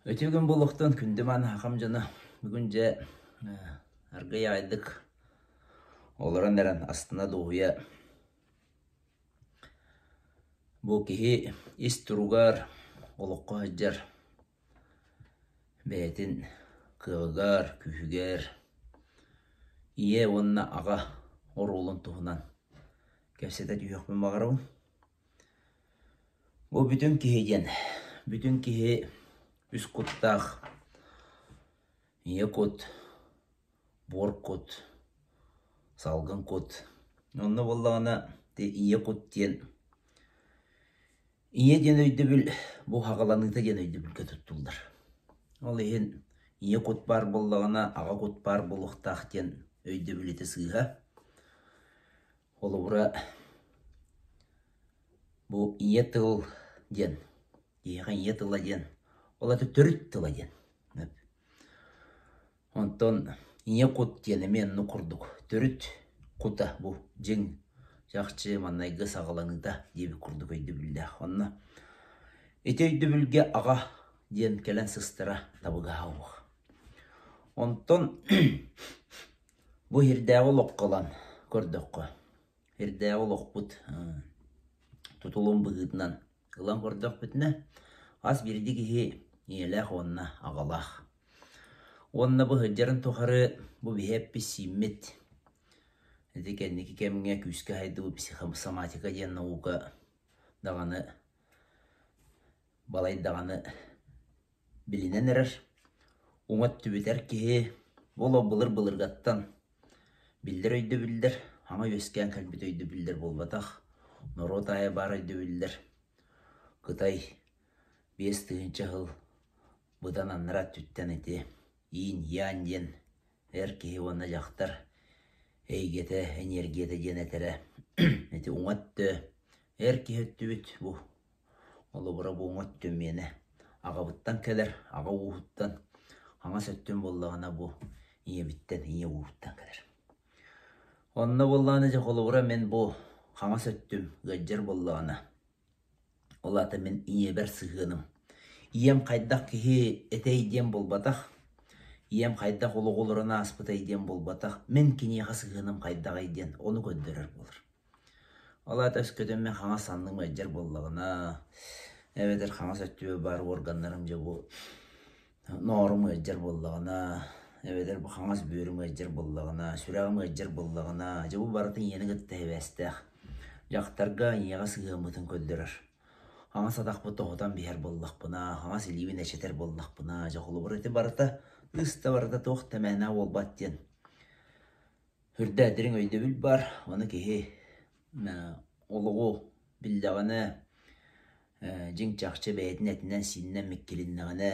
Үтүө күн буолуохтун, күндү мааны хахам дьоно. Бүгүн дьэ аргыый аҕайдык олорон эрэн астына дуоһуйа бу киһи ис туругар олоххо сылдьар бэйэтин кыаҕыгар, күүһүгэр ийэ уонна аҕа оруолун туһунан кэпсэтэ түһүөхпүн баҕарабын. Бу бүтүн киһи диэн, бүтүн киһи үс куттаах ийэ кут, буор кут, салгын кут. Онно буоллаҕына ити ийэ кут диэн ийэ диэн өйдөбүл бу хаҕаланыыта диэн өйдөбүлгэ туттуллар. Ол иһин ийэ кут баар буоллаҕына аҕа кут баар буолуохтаах диэн өйдөбүл ити сыыһа. Холобура, бу ийэ тыл диэн, киһиэхэ ийэ тыла диэн, ол аата төрүт тыла диэн. Онтон ийэ кут диэн эмиэ оннук курдук төрүт кута бу дьиҥ чахчы маҥнайгы саҕаланыыта диэбит курдук өйдөбүллээх. Онно ити өйдөбүлгэ аҕа диэн кэлэн сыстара табыгаһа суох. Онтон Бу иһирдээҕи олоххо ылан көрдөххө, иһирдээҕи олохпут тутулун быһыытынан ылан көрдөхпүтүнэ, хас биирдии киһи ийэлээх уонна аҕалаах. Уонна бу сылдьарын тухары бу биһи эппит-сииммит ити кэнники кэмҥэ күүскэ сайдыбыт психосоматика диэн наука даҕаны балай даҕаны билинэн эрэр, уҥа өттүбүтэр киһи бу олох былыр-былыргаттан биллэр өйдөбүллэр, саҥа үөскээн кэлбит өйдөбүллэр буолбатах, норуот аайы баар өйдөбүллэр. Кытай 5000 сыл быдан аннараа өттүттэн ити инь-янь диэн эр киһи уонна дьахтар эйгэтэ, энергията диэн этэрэ. Ити уҥа өттө эр киһи өттүбүт бу Холобура, бу уҥа өттүм миэнэ аҕабыттан кэлэр, аҕа ууһуттан, хаҥас өттүм буоллаҕына бу ийэбиттэн, ийэ ууһуттан кэлэр. Онно буоллаҕына дьэ холобура мин бу хаҥас өттүм ыалдьар буоллаҕына, ол аата мин ийэбэр сыһыаным. Ийэм хайдах киһи этэй диэн буолбатах, ийэм хайдах олоҕу олорон ааспытай диэн буолбатах, мин киниэхэ сыһыаным хайдаҕый диэн ону көрдөрөр буолар. Ол аата өскөтүн мин хаҥас санным ыалдьар буоллаҕына, эбэтэр хаҥас өттүбэр баар уорганнарым дьэ бу ноорум ыалдьар буоллаҕына, эбэтэр бу хаҥас бүөрүм ыалдьар буоллаҕына, сүрэҕим ыалдьар буоллаҕына, дьэ бу барыта ийэни кытта сибээстээх. Дьахтарга ийэҕэ сыһыаммытын көрдөрөр. Хаҥас атахпын тоһутан биһэр буоллахпына, хаҥас илиибин эчэтэр буоллахпына, дьэ холобур ити барыта ыыс да барыта туох да мээнэ буолбат диэн Үрдээх дириҥ өйдөбүл баар, ону киһи олоҕу биллэҕинэ, дьиҥ чахчы бэйэтин этинэн-сиининэн миккилиннэҕинэ,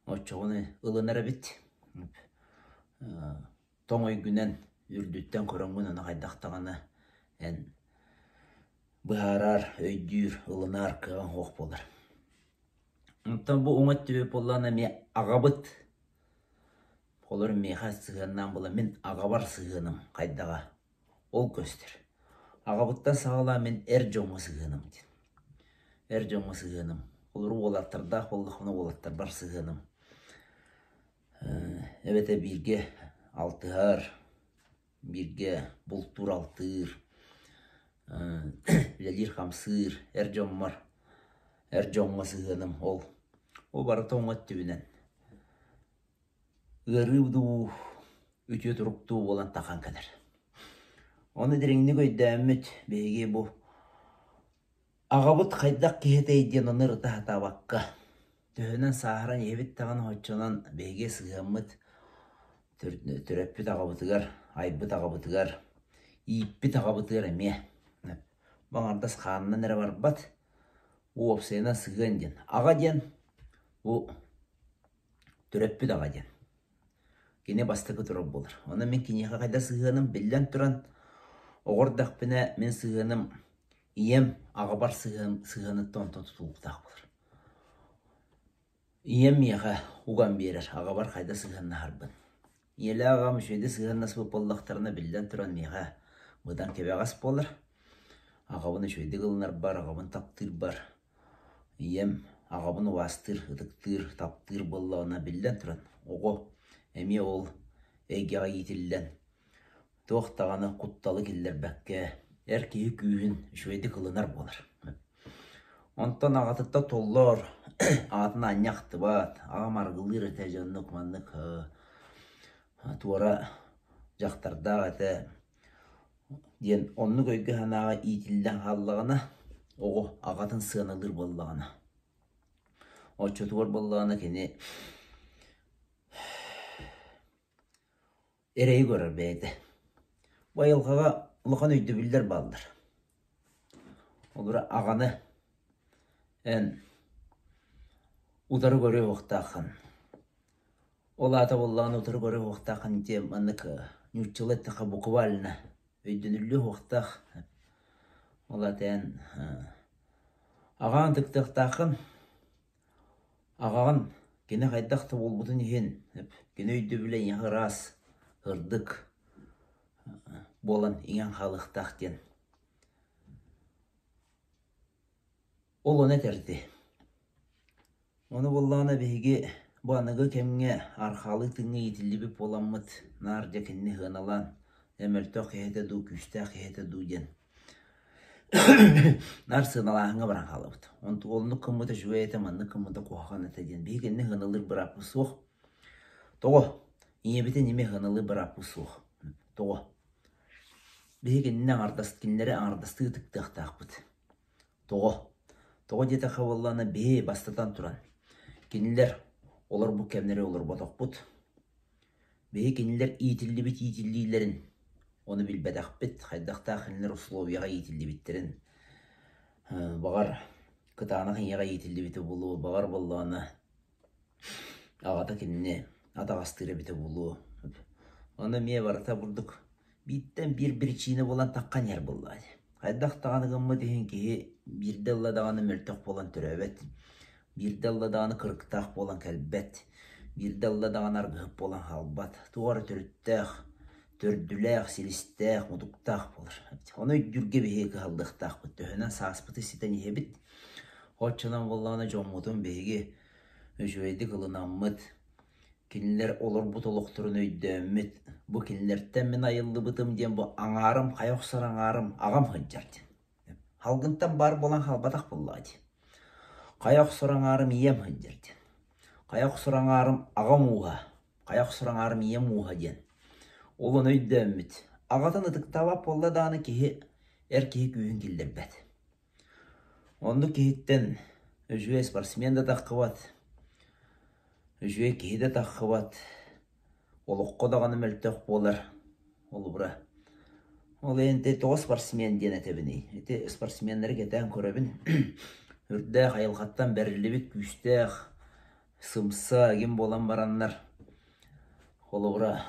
оччоҕуна ылынар эбит. Тоҥ өйгүнэн үрдүттэн көрөҥҥүн ону хайдах даҕаны эн быһаарар, өйдүүр, ылынар кыаҕыҥ суох буолар. Оттон бу уҥа өттүбүт буоллаҕына эмиэ аҕабыт Олор миэхэ сыһыаннаан буолан мин аҕабар сыһыаным хайдаҕа ол көстөр. Аҕабыттан саҕалаан мин эр дьоҥҥо сыһыаным диэн. Эр дьоҥҥо сыһыаным. Олору уолаттардаах буоллахпына уолаттарбар сыһыаным. Эбэтэр бииргэ алтыһар, бииргэ бултуур-алтыыр, үлэлиир-хамсыыр эр дьоммор, эр дьоҥҥо сыһыаным ол. Ол барыта уҥа өттүбүнэн Ыарыы дуу, үтүө турук дуу буолан тахан кэлэр. Ону дириҥник өйдөөммүт биһиги бу аҕабыт хайдах киһи этэй диэн ону ырыта сатаабакка, төһөнөн сааһыран иһэбит даҕаны оччонон биһиги сыһыаммыт төрөппүт аҕабытыгар, айбыт аҕабытыгар, ииппит аҕабытыгар эмиэ бу аҥардас хаанынан эрэ барбат, уопсайынан сыһыан диэн. Аҕа диэн бу Төрөппүт аҕа диэн. Кини бастакы турар буолар. Онон мин киниэхэ хайдах сыһыаным биллэн туран, оҕо эрдэхпинэ мин сыһыаным ийэм аҕабар сыһыан сыһыаныттан онтон тутулуктаах буолар. Ийэм миэхэ уган биэрэр аҕабар хайдах сыһыаннаһарбын. Ийэлээх аҕам үчүгэйдик сыһыаннаспыт буоллахтарына, биллэн туран, миэхэ быдан кэбэҕэс буолар. Аҕабын үчүгэйдик ылынарбар, аҕабын таптыырбар Ийэм аҕабын убаастыыр, ытыктыыр, таптыыр буоллаҕына, биллэн туран, оҕо эмиэ ол эйгэҕэ иитиллэн, туох даҕаны кутталы киллэрбэккэ, эр киһи күүһүн үчүгэйдик ылынар буолар. Онтон аҕатыттан толлор, аҕатын аанньа ахтыбат, аҕам арыгылыыр этэ дьэ оннук маннык туора дьахтардаах этэ диэн оннук өйгө-санааҕа иитиллэн хааллаҕына, оҕо аҕатын сыаналыыр буоллаҕына, оччотугар буоллаҕына кини эрэйи көрөр бэйэтэ. Бу айылҕаҕа улахан өйдөбүллэр бааллар. Олору аҕаны эн утары көрүө уохтааххын. Ол аата буоллаҕына утары көрө уохтааххын ити маннык нууччалыы эттэххэ буквально өйдөнүллүө уохтаах. Ол аата эн аҕаҕын ытыктыахтааххын, аҕаҕын кини хайдах да буолбутун иһин кини өйдөбүлэ эйиэхэ ыраас, сырдык буолан иҥэн хаалыахтаах диэн. Ол ону этэрди. Ону буоллаҕына биһиги бу аныгы кэмҥэ архаалыы тыыҥҥа иитиллибит буоламмыт, наар дьэ кинини сыаналаан, ээ мөлтөх киһи этэ дуу, күүстээх киһи этэ дуу диэн наар сыаналааһыҥҥа баран хаалабыт. Онтуга оннук гыммыта үчүгэй этэ, маннык гыммыта куһаҕан этэ диэн биһиги кинини сыаналыыр бырааппыт суох. Тоҕо? Ийэбитин эмиэ сыаналыыр бырааппыт суох. Тоҕо? Биһиги кинини аҥардас кинилэри аҥардастыы ытыктыахтаахпыт. Тоҕо? Тоҕо диэтэххэ буоллаҕына биһи бастатан туран, кинилэр олорбут кэмнэри олорботохпут. Биһи кинилэр иитиллибит иитиллиилэрин ону билбэтэхпит, хайдахтаах кинилэр условияҕа иитиллибиттэрин, баҕар кытаанах ийэҕэ иитиллибитэ буолуо, баҕар буоллаҕына Аҕата кинини атаҕастыыр эбитэ буолуо. Ону эмиэ барыта курдук бииртэн биир биричиинэ буолан таххан иһэр буоллаҕа дии. Хайдах даҕаны гыммыт иһин киһи биирдэ ылла даҕаны мөлтөх буолан төрөөбөт, биирдэ ылла даҕаны кырыктаах буолан кэлбэт, биирдэ ылла даҕаны аргыһыт буолан хаалбат. Туох эрэ төрүттээх, төрдүлээх, силистээх, мутуктаах буолар. Ону өйдүүргэ биһиги кыһаллыахтаахпыт. Төһөнөн сааспыты ситэн иһэбит, оччонон буоллаҕына дьоммутун биһиги үчүгэйдик ылынаммыт, кинилэр олорбут олохторун өйдөөммүт, бу кинилэртэн мин айыллыбытым диэн бу аҥаарым хайа охсор аҥаарым аҕам сылдьар диэн. Халгынтан баар буолан хаалбатах буоллаҕа дии. Хайа охсор аҥаарым ийэм сылдьар диэн. Хайа охсор аҥаарым аҕам ууһа, хайа охсор аҥаарым ийэм ууһа диэн. Ол ону өйдөөммүт. Аҕатын ытыктаабат буолла даҕаны киһи эр киһи күүһүн киллэрбэт. Оннук киһиттэн үчүгэй спортсмен да таххыбат, үчүгэй киһи да таххыбат, олоххо даҕаны мөлтөх буолар холобура. Ол иһин ити тоҕо спортсмен диэн этэбиний? Ити спортсменнары кэтээн көрөбүн. Үрдээх айылҕаттан бэриллибит күүстээх, сымса игин буолан бараннар, холобура,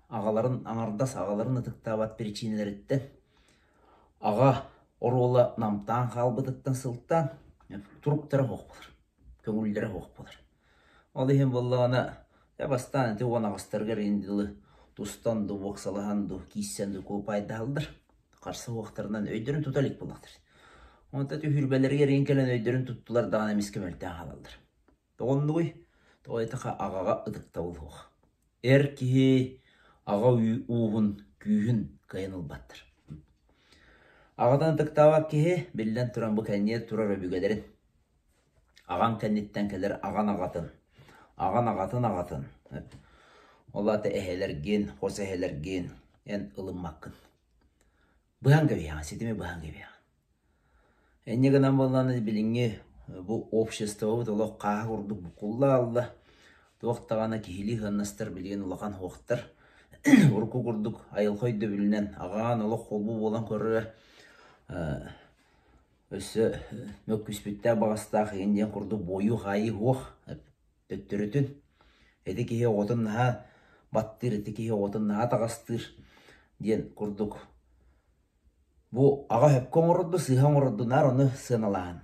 аҕаларын аҥардас аҕаларын ытыктаабат причинэлэриттэн Аҕа оруола намтаан хаалбытыттан сылтаан туруктара суох буолар, көҥүллэрэ суох буолар. Ол иһин буоллаҕына, дьэ бастаан ити 18-тарыгар иһин дылы тустан дуу, буоксалаһан дуу, киирсэн дуу куоппайдаһаллар. Харса суохтарынан өйдөрүн тута илик буоллахтар. Онтон түһүрбэлэригэр иһин кэлэн өйдөрүн туттулар даҕаны эмискэ мөлтөөн хаалаллар. Тоҕо оннугуй? Тоҕо диэтэххэ аҕаҕа ытыктабыл суох. Эр киһи аҕа ууһун күүһүн кыайан ылбаттар. Аҕатын ытыктаабат киһи, биллэн туран, бу кэнниэ турар өбүгэлэрин, аҕаҥ кэнниттэн кэлэр аҕан аҕатын, аҕан аҕатын аҕатын, ол аата эһэлэргин, хос эһэлэргин эн ылыммаккын. Быһан кэбиһэҕин, ситими быһан кэбиһэҕин. Инньэ гынан буоллаҕына билиҥҥи бу обществобыт олох хааһы курдук буккулла аалла. Туох даҕаны киһилии сыаннастар билигин улахан суохтар. Урукку курдук айылҕа өйдөбүлүнэн аҕаан олох холбуу буолан көрөрө өссө мөккүспүттээх баҕастаах игин диэн курдук буойуу-хаайыы суох. Төттөрүтүн ити киһи оҕотун наһаа баттыыр, ити киһи оҕотун наһаа таҕастыыр диэн курдук Бу аҕа сөпкө оҥорорду, сыыһа оҥорорду наар ону сыаналааһын,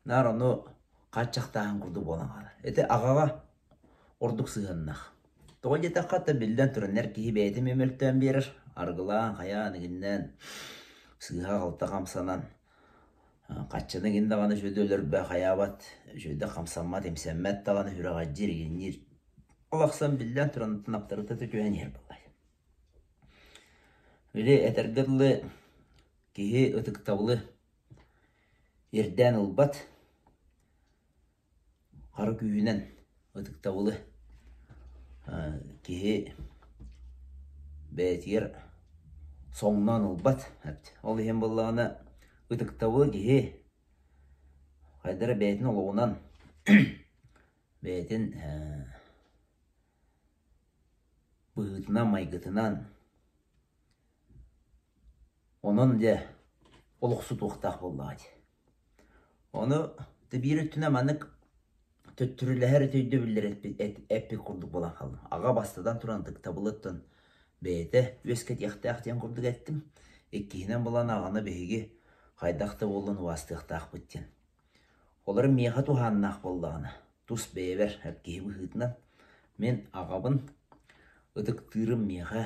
наар ону хааччахтааһын курдук буолан хаалар. Ити аҕаҕа ордук сыһыаннаах. Тоҕо диэтэххэ, ата биллэн туран, эр киһи бэйэтэ эмиэ мөлтөөн биэрэр, арыгылаан, хайаан, игиннээн, сыыһа-халта хамсанан. Хаччаны гин даҕаны үчүгэйдик өлөрбө хайаабат, үчүгэйдик хамсаммат, имсэммэт даҕаны сүрэҕэлдьиир, игинниир. Ол ахсан биллэн туран аптарыта түһэн иһэр буоллай. Били этэргэ дылы киһи ытыктабылы ирдээн ылбат, хара күүһүнэн ытыктабылы киһи бэйэтигэр соҥноон ылбат. Ол иһин буоллаҕына ытыктабылы киһи хайдах эрэ бэйэтин олоҕунан бэйэтин быһыытынан, майгытынан онон дьэ олохсутуохтаах буоллаҕа дии. Ону биир өттүнэн маннык төттөрүлэһэр өйдөбүллэр эппит курдук буолан хааллым. Аҕа бастатан туран ытыктабылыттан бэйэтэ үөскэтиэхтээх диэн курдук эттим. Иккиһинэн булан аҕаны биһиги хайдах да буоллун убаастыахтаахпыт диэн. Олор миэхэ туһааннаах буоллаҕына, тус бэйэбэр киһи быһыытынан мин аҕабын ытыктыырым миэхэ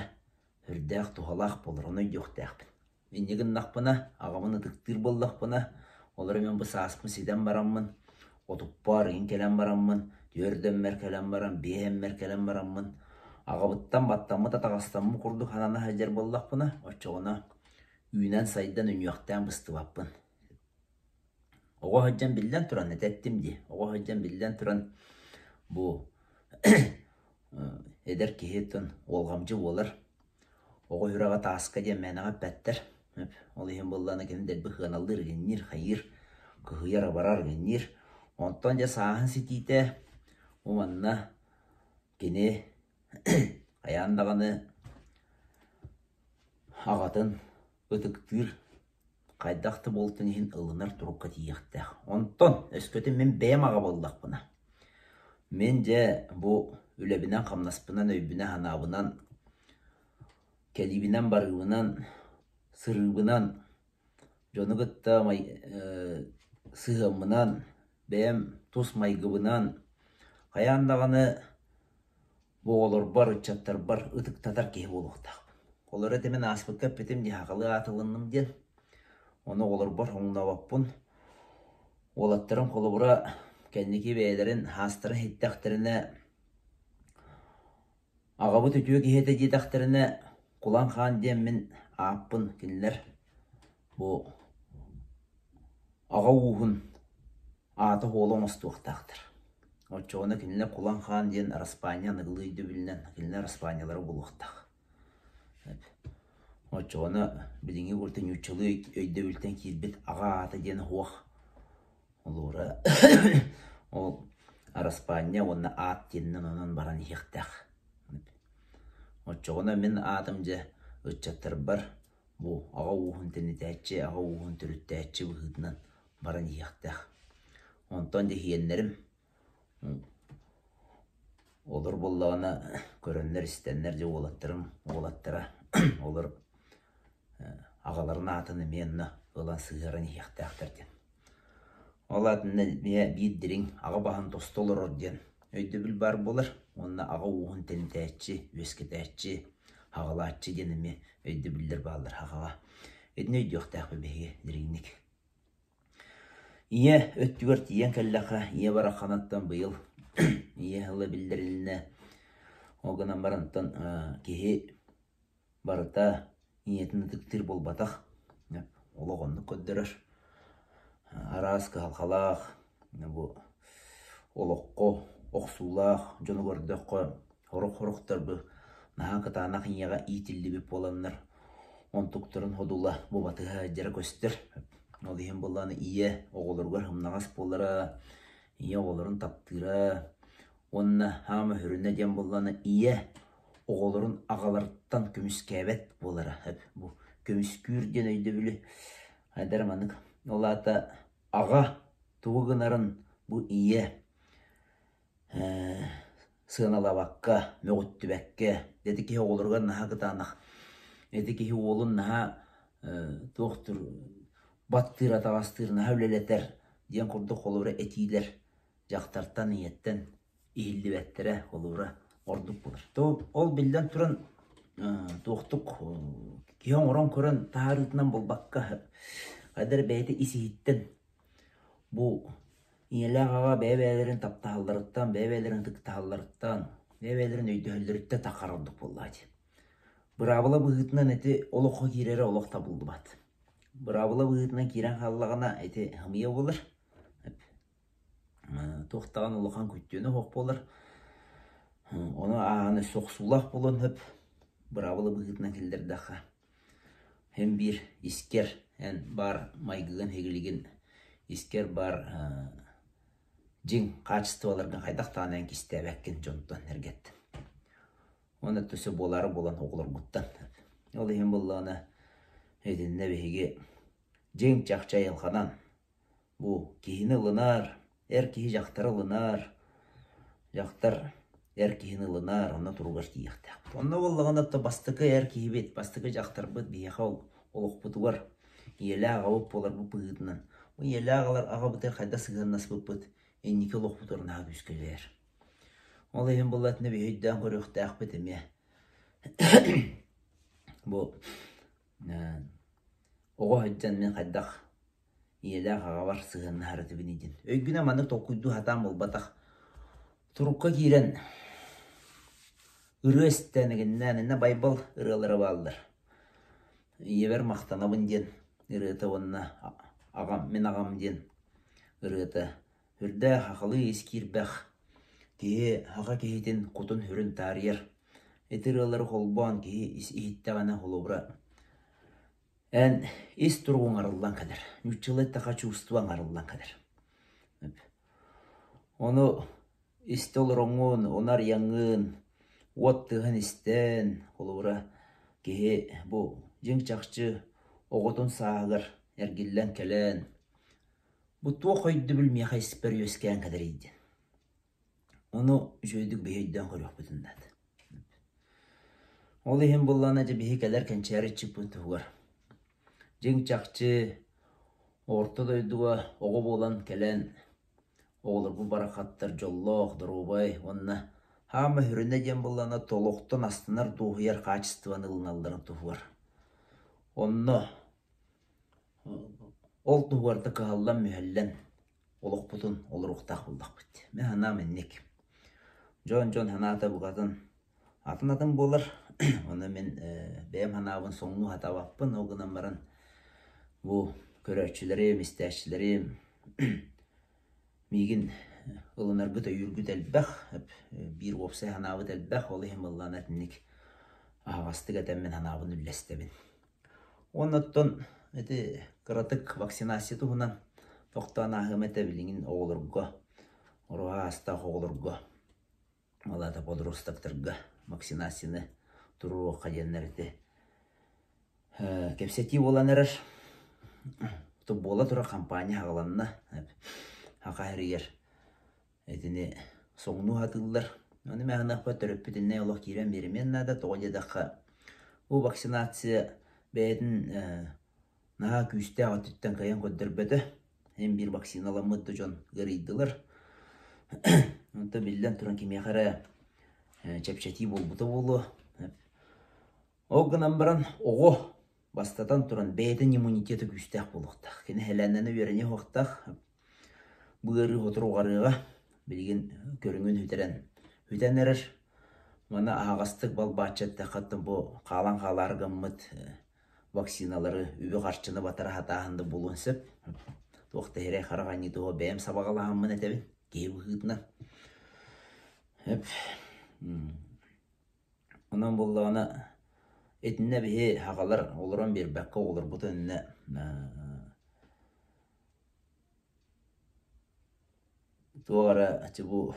сүрдээх туһалаах буолар, ону өйдүөхтээхпин. Инньэ гыннахпына, аҕабын ытыктыыр буоллахпына, олору мин бу сааспын ситэн бараммын, отуппар игин кэлэн бараммын, түөрдэммэр кэлэн баран, биэһэммэр кэлэн бараммын, аҕабыттан баттаммыт атаҕастаммыт курдук санана сылдьар буоллахпына, оччоҕуна үүнэн-сайдан үнүөхтээн быстыбаппын. Оҕо сылдьан биллэн туран этэттим дии, оҕо сылдьан биллэн туран бу эдэр киһи оттон уолҕамдьы буолар. Оҕо сүрэҕэ тааска диэн мээнэҕэ эппэттэр. Ол иһин буоллаҕына кини дэлби сыаналыыр, игинниир, хайыыр, кыһыйар-абарар, игинниир. Онтон дьэ сааһын ситиитэ бу манна кини хайаан даҕаны аҕатын ытыктыыр хайдах да буолтун иһин ылынар турукка тиийиэхтээх. Онтон өскөтүн мин бэйэм аҕа буоллахпына, мин дьэ бу үлэбинэн-хамнаспынан, өйбүнэн-санаабынан, кэлиибинэн-барыыбынан, сырыыбынан, дьону кытта сыһыаммынан, бэйэм тус майгыбынан хайаан даҕаны Бу оҕолорбор, ыччаттарбар ытыктатар киһи буолуохтаахпын. Олору этимин ааспыкка эппитим дии, сахалыы аатылынным диэн. Ону оҕолорбор хоҥнообоппун. Уолаттарым холобура кэнники бэйэлэрин хаастарын иһиттэхтэринэ, аҕабыт үтүө киһи этэ диэтэхтэринэ, Кулан Хаан диэн мин ааппын кинилэр бу аҕа ууһун аата уола оҥостуохтаахтар. Оччоҕуна кинилэр Кулан Хаан диэн араспаанньа аныгылыы өйдөбүлүнэн кинилэр араспаанньалара буолуохтаах. Оччоҕуна билиҥҥи курдук нууччалыы өйдөбүлтэн киирбит аҕа аата диэн суох. Олуура ол араспаанньа уонна аат диэнинэн онон баран иһиэхтээх. Оччоҕуна мин аатым дьэ ыччаттарбар бу аҕа ууһун тэнитээччи, аҕа ууһун төрүттээччи быһыытынан баран иһиэхтээх. Онтон дьиһиэннэрим олор буоллаҕына көрөннөр-истэннэр дьэ уолаттарым уолаттара олор аҕаларын аатын эмиэ онно ылан сыһыаран иһиэхтээхтэр диэн. Ол аатынан эмиэ биир дириҥ аҕа баһын тосту олорор диэн өйдөбүл баар буолар уонна аҕа ууһун тэнитээччи, үөскэтээччи, аҕалааччы диэн эмиэ өйдөбүллэр бааллар аҕаҕа. Итини өйдүөхтээхпит биһиги дириҥник. Ийэ өттүгэр тиийэн кэллэххэ, ийэ барахханаттан быйыл ийэ ыла биллэрилиннэ. Ол гынан баран оттон киһи барыта ийэтин ытыктыыр буолбатах. Олох оннук көрдөрөр. Араас кыһалҕалаах, бу олоххо охсуулаах дьону көрдөххө, сорох-сорохтор бу наһаа кытаанах ийэҕэ иитиллибит буоланнар онтуктарын содула бу батыһа сылдьара көстөр. Ол иһин буоллаҕына ийэ оҕолоругар сымнаҕас буолара, ийэ оҕолорун таптыыра уонна хаама сүрүнэ диэн буоллаҕына ийэ оҕолорун аҕаларыттан көмүскээбэт буолара. Бу көмүскүүр диэн өйдөбүлү айдар маннык. Ол аата аҕа тугу гынарын бу ийэ сыаналаабакка, мөҕүттүбэккэ, ити киһи оҕолоругар наһаа кытаанах, ити киһи уолун наһаа туохтур баттыыр, атаҕастыыр, наһаа үлэлэтэр диэн курдук холобура этиилэр дьахтартан, ийэттэн иһиллибэттэрэ холобура ордук буолар. Ол биллэн туран туохтук киһи оҥорон көрөн таһаарыытынан буолбакка, хайдах эрэ бэйэтэ ис иһиттэн. Бу ийэлээх аҕа бэйэ-бэйэлэрин таптаһалларыттан, бэйэ-бэйэлэрин ытыктаһалларыттан, бэйэ-бэйэлэрин өйдөһөллөрүттэн таххар ордук буоллаҕа дии. Быраабыла быһыытынан ити олоххо киирэрэ олох табыллыбат. Быраабыла быһыытынан киирэн хааллаҕына ити ымыйа буолар. Туох даҕаны улахан күттүөнэ суох буолар. Ону ааһан өссө охсуулаах буолуон сөп. Быраабыла быһыытынан киллэрдэххэ. Һин биир искэр эн баар майгыгын-сигилигин искэр баар дьиҥ хаачыстыбаларгын хайдах даҕаны эн кистээбэккин дьонтон эргэттин. Уонна өссө буолаары буолан оҕолоргуттан. Ол иһин буоллаҕына итиннэ биһиги дьиҥ чахчы айылҕанан Бу киһини ылынар, эр киһи дьахтары ылынар, дьахтар эр киһини ылынар, онно туругар тиийиэхтээхпит. Онно буоллаҕына то бастакы эр киһибит, бастакы дьахтарбыт биһиэхэ ол олохпутугар ийэлээх аҕабыт буоларбыт быһыытынан, бу ийэлээх аҕабытыгар хайдах сыһыаннаспыппыт инники олохпутугар наһаа күүскэ дьайар. Ол иһин буоллаҕына биһи өйдөөн көрүөхтээхпит эмиэ. Бу оҕо сылдьан мин хайдах ийэлээх аҕабар сыһыаннаһар этибиний диэн. Өйгүнэн маннык толкуйдуу сатаан буолбатах. Турукка киирэн ырыа истэн игиннээн иннэ Байбал ырыалара бааллар. Ийэбэр махтанабын диэн ырыата уонна аҕам, мин аҕам диэн ырыата үрдээх сахалыы ис киирбэх киһи саха киһитин кутун-сүрүн таарыйар. Ити ырыалары холбоон киһи ис иһиттэҕинэ холобура Эн ис туругуҥ арыллан кэлэр, нууччалыы эттэххэ чувствоҥ арыллан кэлэр. Ону истэ олороҥҥун, ону арыйаҥҥын, уот тыаһын истэн, холобура, киһи бу дьиҥ-чахчы оҕотун сааһыгар эргиллэн кэлэн, бу туох өйдөбүл миэхэ испэр үөскээн кэлэрий диэн. Ону үчүгэйдик биһи өйдөөн көрүөхпүтүн наада. Ол иһин буоллаҕына дьэ биһи кэлэр кэнчээри ыччыппыт туһугар дьиҥ-чахчы орто дойдуга оҕо буолан кэлэн оҕолорбут барахсаттар дьоллоох, доруобай уонна хаама сүрүнэ диэн буоллаҕына толохтон астынар, дуоһуйар хаачыстыбаны ылыналларын туһугар. Онно ол туһугар да кыһаллан-мүһэллэн олохпутун олоруохтаах буоллахпыт. Мин санаам инник. Дьон-дьон санаата букатын атын-атын буолар. Ону мин бэйэм санаабын соҥнуу сатаабаппын. Ол гынан баран бу көрөөччүлэрим, истээччилэрим миигин ылынаргыт, өйүүргүт элбэх. Биир уопсай санаабыт элбэх. Ол иһин былаана итинник аһаҕастык этэммин санаабын үллэстэбин. Уонна оттон ити кыратык вакцинация туһунан тохтоон ааһыам этэ билигин оҕолорго, оруоһа аастаах оҕолорго, ол аата подростоктарга вакцинацияны туруоруохха диэннэр ити кэпсэтии буолан эрэр. Буола турар хампаанньа аҕаланна Саха сиригэр Итини соҥнуу сатыыллар. Ону мээнэхпэ төрөппүтүнэй олох киирэн биэримиэн наада. Тоҕо диэтэххэ, бу вакцинация бэйэтин наһаа күүстээх өттүттэн кыайан көрдөрбөтө. Эн биир вакциналаммыт да дьон ыарыйдылар. Онтон биллэн туран кимиэхэ эрэ чэпчэтии буолбута буолуо. Ол гынан баран оҕо бастатан туран бэйэтин иммунитета күүстээх буолуохтаах. Кини сэлээннэнэ үөрэниэ суохтаах. Бу ыарыы сотору уҕарыаҕа. Билигин көрүҥүн сүтэрэн сүтэн эрэр. Маны аһаҕастык балбааччы эттэххэ бу хаалан хаалаары гыммыт вакциналары үбү-харчыны батара сатааһын да буолуон сөп. Туох да сирэй-харах анньыы туһа бэйэм сабаҕалааһыммын этэбин киһи быһыытынан. Онон буоллаҕына итиннэ биһи сахалар олорон биэрбэккэ оҕолорбутун иннэ туох эрэ ити бу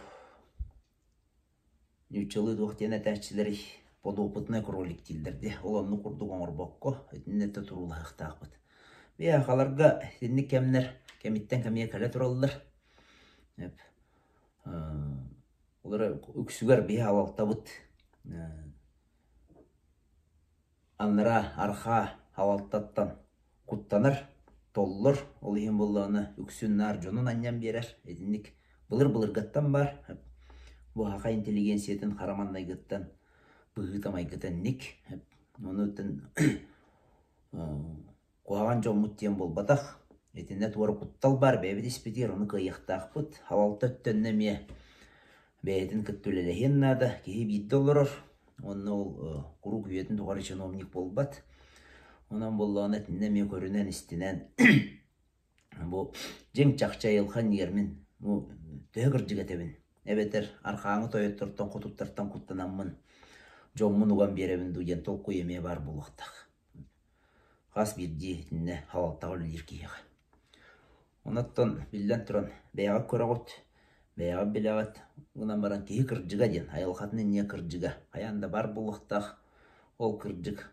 нууччалыы туох диэн этээччилэрий подопытный кролик дииллэр дии ол оннук курдук оҥорбокко итиннэ да туруулаһыахтаахпыт. Биһи сахаларга итинник кэмнэр кэмиттэн кэмигэр кэлэ тураллар. Ол эрэ үксүгэр биһи салалтабыт анараа арҕаа салалтаттан куттанар, толлор. Ол иһин буоллаҕына үксүн наар дьонун анньан биэрэр. Итинник былыр-былыргаттан баар. Бу саха интеллигенциятын хара маҥнайгыттан быһыыта-майгыта инник. Ону куһаҕан дьоммут диэн буолбатах. Итиннэ туора куттал баар, бэйэбит испитигэр ону кыайыахтаахпыт. Халалта өттөннө эмиэ бэйэтин кытта үлэлэһиэн наада. Киһи биирдэ олорор, уонна ол куруук үйэтин тухары чиновник буолбат. Онон буоллаҕына итиннэ эмиэ көрүнэн-истинэн бу дьиҥ-чахчы айылҕа иннигэр мин бу төһө кырдьык этэбин эбэтэр арҕааҥы тойоттортон хотуттартан куттанаммын дьоммун уган биэрэбин дуу диэн толкуй эмиэ баар буолуохтаах. Хас биирдии итиннэ халалтаҕа үлэлиир киһиэхэ. Онон биллэн туран бэйэҕит көрөҕүт, бэйэҕит билэҕит гынан баран киһи кырдьыга диэн айылҕатын иннигэр кырдьыга хайаан да баар буолуохтаах. Ол кырдьык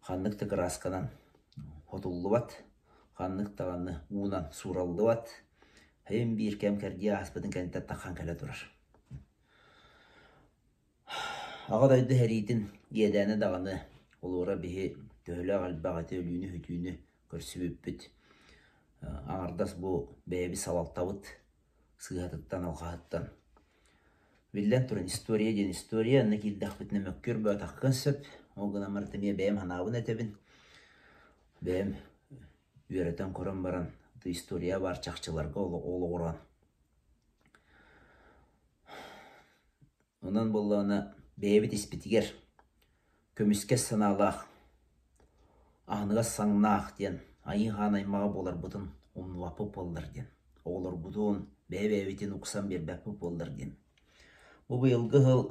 ханнык да кыраасканан хотуллубат, ханнык даҕаны уунан суураллыбат, син биир кэм кэрдии ааспытын кэнниттэн таххан кэлэ турар. Аҕа дойду сэриитин иэдээнэ даҕаны олуора биһи төһөлөөх элбэх эти өлүүнү-сүтүүнү көрсүбүппүт. Аҥардас бу бэйэбит салалтабыт сыыһатыттан, алҕаһыттан. Биллэн туран, история диэн история, онно киирдэхпитинэ мөккүөр бөҕөтөххүн сөп. Ол гынан баран эмиэ бэйэм санаабын этэбин. Бэйэм үөрэтэн көрөн баран, история баар чахчыларга олоҕуран Онон буоллаҕына бэйэбит испитигэр көмүскэс санаалаах, аһыныгас саҥнаах диэн айыы-хаан аймаҕа буоларбытын умнубаппыт буоллар диэн, оҕолорбутун бэйэ-бэйэбитин уксан биэрбэппит буоллар диэн. Бу быйылгы сыл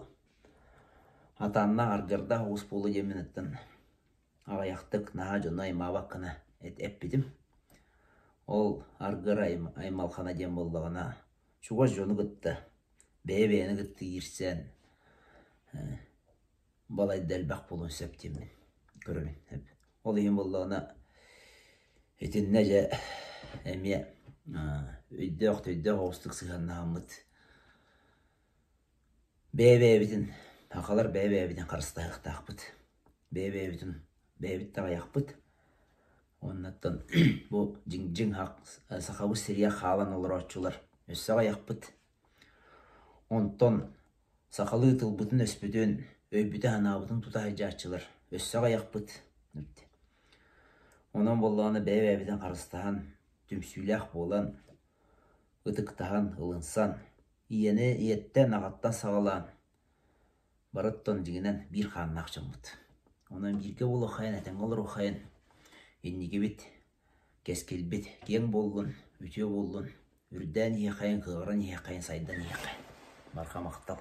атааннаах аргыардаах оҕус буолуо диэммин ыттан аҕыйахтык наһаа дьону аймаабаккына эппитим. Ол аргыар аймалхана диэн буоллаҕына чугас дьону кытта бэйэ-бэйэни кытта иирсэн балайда элбэх буолуон сөп диэммин көрөбүн. Ол иһин буоллаҕына итиннэ дьэ эмиэ өйдөөх-төйдөөх оҕустук сыһыаннаһаммыт бэйэ-бэйэбитин сахалар бэйэ-бэйэбитин харыстаһыахтаахпыт. Бэйэ-бэйэбитин бэйэбит таҕайахпыт. Уоннаттан бу дьиҥ-дьиҥ сахабыт сиригэр хаалан олорооччулар өссө аҕыйахпыт. Онтон сахалыы тылбытын-өспүтүн, өйбүтүн-санаабытын тута сылдьааччылар өссө аҕыйахпыт. Онон буоллаҕына бэйэ-бэйэбитин харыстаһан, түмсүүлээх буолан, ытыктаһан, ылынсан, ийэни ийэттэн, аҕаттан саҕалаан Бары оттон дьиҥинэн биир хааннаах дьоммут. Онон бииргэ буолуоххайын, этэҥҥэ олоруоххайын, инникибит, кэскилбит киэҥ буоллун, үтүө буоллун, үрдээн иһиэххэйин, кыаҕыран иһиэххэйин, сайдан иһиэххэйин. Барҕа махтал.